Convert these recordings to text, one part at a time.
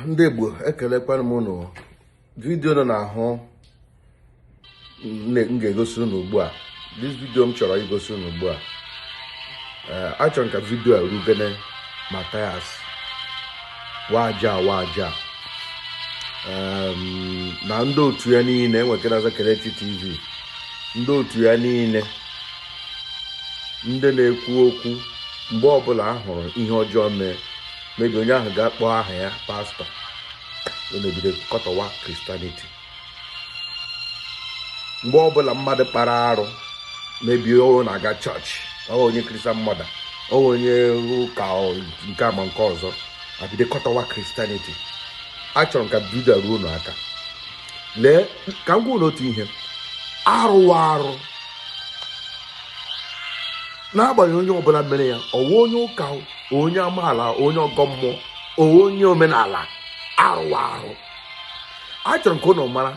Ndị Igbo, ekelekwanụ m unu. Video nọ n'ahụ m ga-egosi unu ugbu a, this video m chọrọ igosi unu ugbu a, achọrọ m ka video a rugene Mathias Waja Waja na ndị otu ya niile enwekere Kelechi TV, ndị otu ya niile, ndị na-ekwu okwu mgbe ọbụla a hụrụ ihe ọjọọ mee mebi onye ahụ ga-akpọ aha ya pastọ, ọ na-ebido kọtọwa Christianity. Mgbe ọbụla mmadụ kpara arụ mebie, ọ na-aga chọọchị, ọ onye Christian mother, ọ onye ụka nke ama nke ọzọ, abido kọtọwa Christianity. Achọrọ m ka video ruo unu aka. Lee ka m gwa unu otu ihe: arụwa arụ, n'agbanyeghị onye ọbụla mere ya, ọwụ onye ụka, onye amaala, onye ọgọ mmụọ, onye omenala, arụwa arụ. Achọrọ m ka unu mara,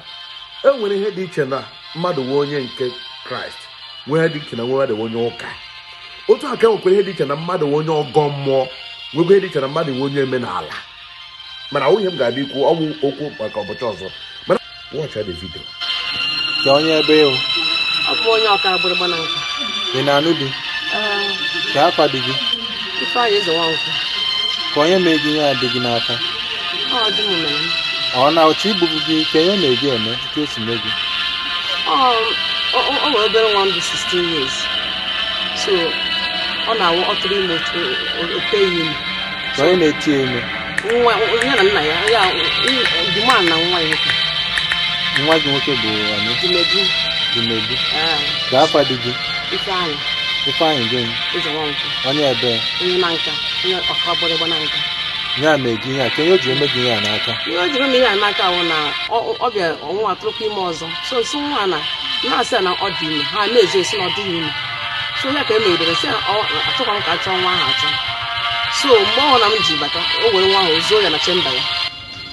e nwere ihe dị iche na mmadụ nwee onye nke Kraịst, nwee ihe dị iche na mmadụ nwee onye ụka. Otu aka nwekwara ihe dị iche na mmadụ nwee onye ọgọ mmụọ, nwekwa ihe dị iche na mmadụ nwee onye omenala. Mana ọ ihe m ga-abịa ikwu ọwụ okwu maka ụbọchị ọzọ. Mana watch the video. Ka onye ebe ịhụ? Ọ bụ onye ọka agbịrịgba na nka. Ị na-anụ di? Ee. Ka afa dị gị? Ifeanyị Eze Nwankwọ. Ka onye mee gị ihe a dị gị n'aka? Ọ dị m mere m. Ọ na otu igbugbu gị ka onye na-eji eme ka esi mee gị? Ọ nwere obere nwa m dị 16 years, so ọ na-awụ ọ tụrụ ime, o teghị ime. Ka onye na-eti ya ime? Nwa ya na nna ya, ya the man na nwa ya nwoke. Nwa gị nwoke bụ onye? Dumedu. Dumedu? Ee. Ka afa dị gị? Ifeanyị. Ifeanyị gịnị? Eze Nwankwọ. Onye ebe? Onye na nka, onye ọka agbịrịgba na nka. Ya mee gị ihe a, ka onye o ji eme gị ihe a n'aka? Ihe o jiri m ihe a n'aka wụ na ọ bịa ọnwa atụrụkwa ime ọzọ, so nsi nwa na na-asị ya na ọ dị ime, ha na-ezo esi na ọ dịghị ime. So ya ka e megidere sị achọkwa m ka a chọọ nwa ahụ achọ. So mgbe ọ na m ji bata, o were nwa ahụ zoo ya na chamber ya,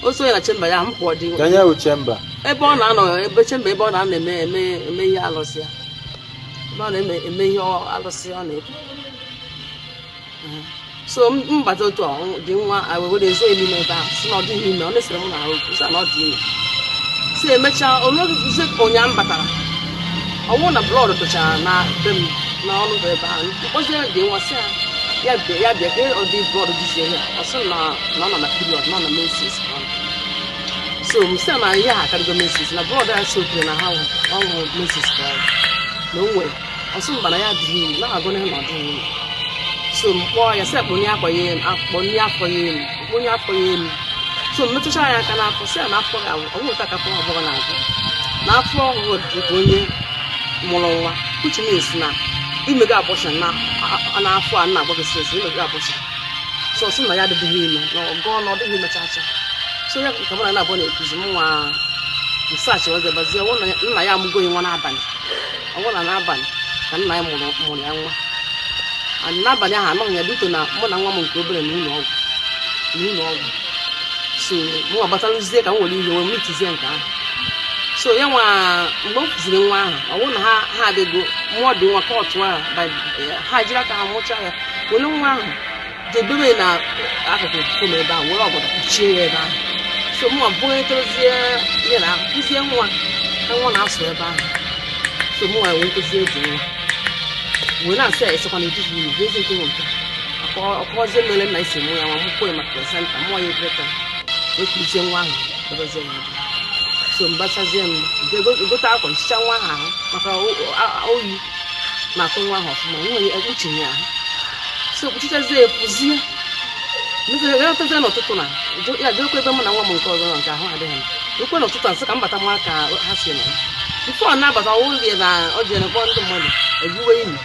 o zoo ya na chamber ya, m pụọ dị. Ka onye wụ chamber? Ebe ọ na-anọ, ebe chamber, ebe ọ na-anọ eme eme eme ihe alụsị ya, ebe ọ na-eme eme ihe alụsị ọ na-efe. So m bata otu a dị nwa were ezo ya n'ime ebe ahụ, si na ọ dịghị ime. Ọ na-esere m na ahụ okwu, sị na ọ dị ime. Si emechaa oluzie ụnyaa m batara, ọnwụ na blood tụchara na be m na ọnụ ụzọ ebe ahụ. Mkpọzie dị nwa, sị ya ya bịa, ya bịa ka ọ dị blood dịzie ya. Ọ sị na ọ nọ na period, na ọ nọ menses ka ọ nọ. So m sị na ihe a akarịgo menses, na blood ya sokere na ha ọnwụ menses ka ọ na o nwere. Ọ sị mba, na ya adịghị ime, na-agụ na ọ dịghị ime. So m kpọọ ya, sị akpọnye akwa ya elu, akpọnye afọ ya elu, akpọnye afọ ya elu. So m metụcha ya aka n'afọ, sị ya na afọ ga ọnwụ ụta ka afọ agbọghọ na-agụ na afọ ọhụrụ dị ka onye mụrụ nwa, which means na imego abortion na n'afọ a na-agwa gị since imego abortion. So sị na ya adịghị ime, na ọgọ na ọ dịghị ime chacha. So ya ka mụ na na-abụọ na-ekuzi m nwa research ọzọ bazie, ọwụ na nna ya amụgo ya nwa n'abalị, ọwụ na n'abalị ka nna ya mụrụ ya nwa. And n'abalị ahụ anọghị ya duto na mụ na nwa m nke obere n'ụlọ ọgwụ, n'ụlọ ọgwụ. So mụ agbatalụzie ka m were ihe wee mitizie nke ahụ. So ya nwa, mgbe m kụziri nwa ahụ, ọ bụrụ na ha adịgo mmụọ dị nwa kọtụ ahụ, ha jiri aka ha mụchaa ya, were nwa ahụ jedebe na akụkụ fom ebe ahụ, were ọgọdọ kpuchie ya ebe ahụ. So mụ bụnyetezie ihe na kụzie nwa ka nwa na-asụ ebe ahụ. So mụ nwa wee kụzie eji nwa wee na-asị ya esekwa na etiti ime ezi nke nke ọkọzie mere nna isi mụ ya nwa mụkwe ma placenta mụọ ya everything, wee kụzie nwa ahụ, dobezie ya ebe. So mbachazie m gote akwa hicha nwa ahụ ahụ maka oyi na-atụ nwa ahụ ọfụma, nwa ya ekpuchighị ya ahụ. So kpuchichazie ya, pụzie letazie n'ụtụtụ na ya jekwa ebe mụ na nwa m nke ọzọ nọ, nke ahụ adịghị m ekwe. N'ụtụtụ nsị ka m bata mara ka ha si nọ bifo ọ na-abata, ọwụlie na ọ jere kpọọ ndị mmadụ egbuwe imi.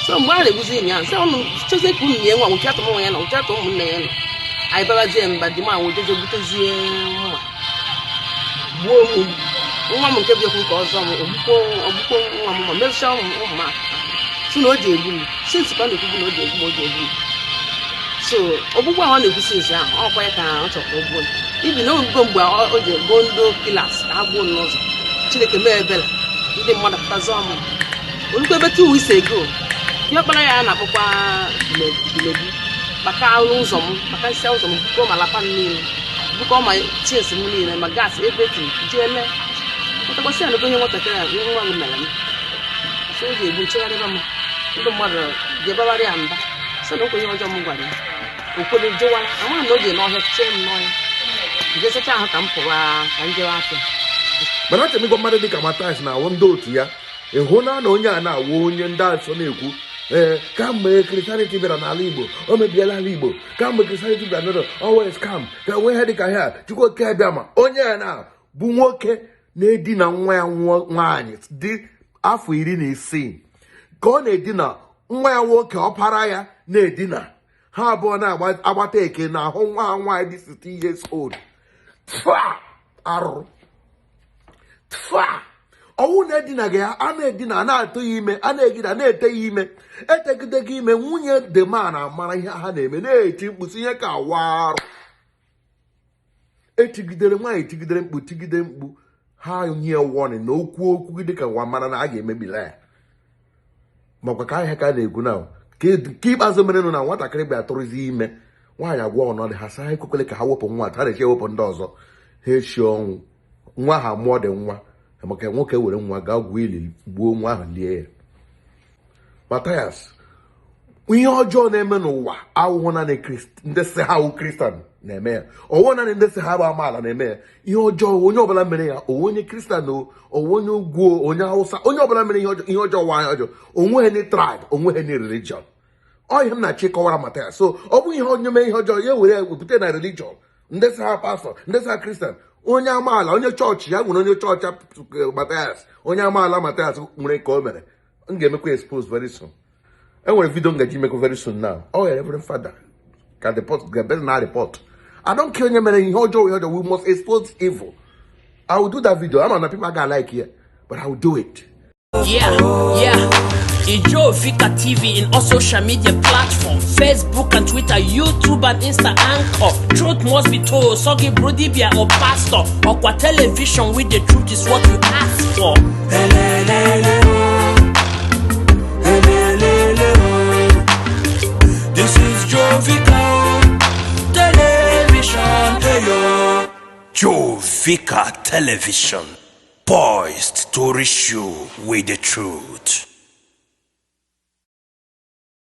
So mgbe a na-egbuzi imi ahụ, sị ụnụ chezie ka unu nye nwa nwụchi atụ nwa ya nọ, nwụchi atụ ụmụnne ya nọ. Anyị babazie mba dị m anwụ, jeje gbutezie mma gbuo m nwa m nke bịakwu ka ọzọ m ogbukpo ogbukpo nwa m ma mechaa ụmụ m si na o ji egbu m since ka ọ na-ekwubu na o ji egbu m, o ji egbu m. So ogbugbu ahụ ọ na-ekwu since ahụ, ọkwa ya ka ọ chọrọ ka o gbuo m ibi na ogugo mgbe o ji gbuo ndị killers ka ha gbuo m n'ụzọ. Chineke mee ebere, ndị mmadụ pụtazi ọmụ olukwa ebe 2 weeks ago, diọkpara ya a na-akpọkwa Dumebi. Kpaka ụzọ m, kpakasịa ụzọ m, bukọ ma lapa m niile, bukọ ma chins m niile, ma gas, everything, jee lee. Pụtakwasị ya na ihe nwatakịrị a nwa m mere m. So o ji egbu nchegharịba m, ndị mmadụ ga-ebabara ya mba, sị na okwe ihe ọjọọ m gwara ya. Okwere jụwara amaghị na o ji n'ọhịa chee m n'ọhịa jee sacha ahụ ka m pụwa ka m jewe afịa. Mana achọrọ m ịgwa mmadụ dịka Mathias na awụ ndị otu ya, ị hụ na onye a na-awụ onye ndị asọ na-ekwu, ee, kamgbe Christianity bịara n'ala Igbo, o mebiela ala Igbo. Kamgbe Christianity bịara n'ụlọ, always scam ka enwe ihe dịka ihe a. Chukwu Oke bịa ma onye a na bụ nwoke na-edina nwa ya nwaanyị dị afọ 16, ka ọ na-edina nwa ya nwoke, ọpara ya na-edina ha abụọ na-agbata eke na ahụ nwa ha nwaanyị dị 16 years old. Tfaa! Arụrụ tfaa! Ọnwụ na-edinaghị ya, a na-edina, a na-atụ ya ime, a na-egide, a na-ete ya ime, etegide gị ime. Nwunye the man amara ihe ha na-eme, na-eti mkpu si ihe ka awa arụ. Etigidere nwaanyị, tigidere mkpu, tigide mkpu, ha nye warning na okwu okwu gị dịka nwa mara na a ga-emebila ya. Makwa ka ahịa ka a na-ekwu na ka ikpeazụ merenụ na nwatakịrị bịa tụrụzi ime, nwaanyị agwa ọnọdụ ha sị ha ekwekwele ka ha wepụ nwa, ha na-eche ewepụ ndị ọzọ, ha echi ọnwụ nwa ha mụọ dị nwa, maka nwoke were nwa gaa gwuo ili, gbuo nwa ahụ, lie ya. Mathias, ihe ọjọọ na-eme n'ụwa awụhụ naanị ndị si ha wụ Christian na-eme ya, ọwụ naanị ndị si ha bụ amaala na-eme ya. Ihe ọjọọ, onye ọbụla mere ya, owe onye Christian, owe onye ugwu, onye Hausa, onye ọbụla mere ihe ọjọọ, ihe ọjọọ nwa ọjọọ, onweghị any tribe, onweghị any religion. Ọ ihe m na-achị kọwara Mathias. So ọ bụghị ihe onye mee ihe ọjọọ ya were wepụta na religion, ndị si ha pastor, ndị si ha Christian, onye amaala, onye chọọchị ya nwere, onye chọọchị Mathias, onye amaala Mathias nwere ka o mere. M ga-emekwa expose very soon. Enwere video m gaji imekwa very soon now. Oh, Reverend Father ka report ga better na report. I don't care onye mere ihe ọjọọ, ihe ọjọọ, we must expose evil. I will do that video. Ama na people ga like it, but I will do it. Yeah. Ijo Fika TV in all social media platforms: Facebook and Twitter, YouTube and Insta Anchor. Truth must be told. Sogi Brudibia or Pastor. Or television with the truth is what you ask for. Elelele oh. Elelele oh. This is Jovika Television. Hey yo. Jovika Television, poised to reach you with the truth.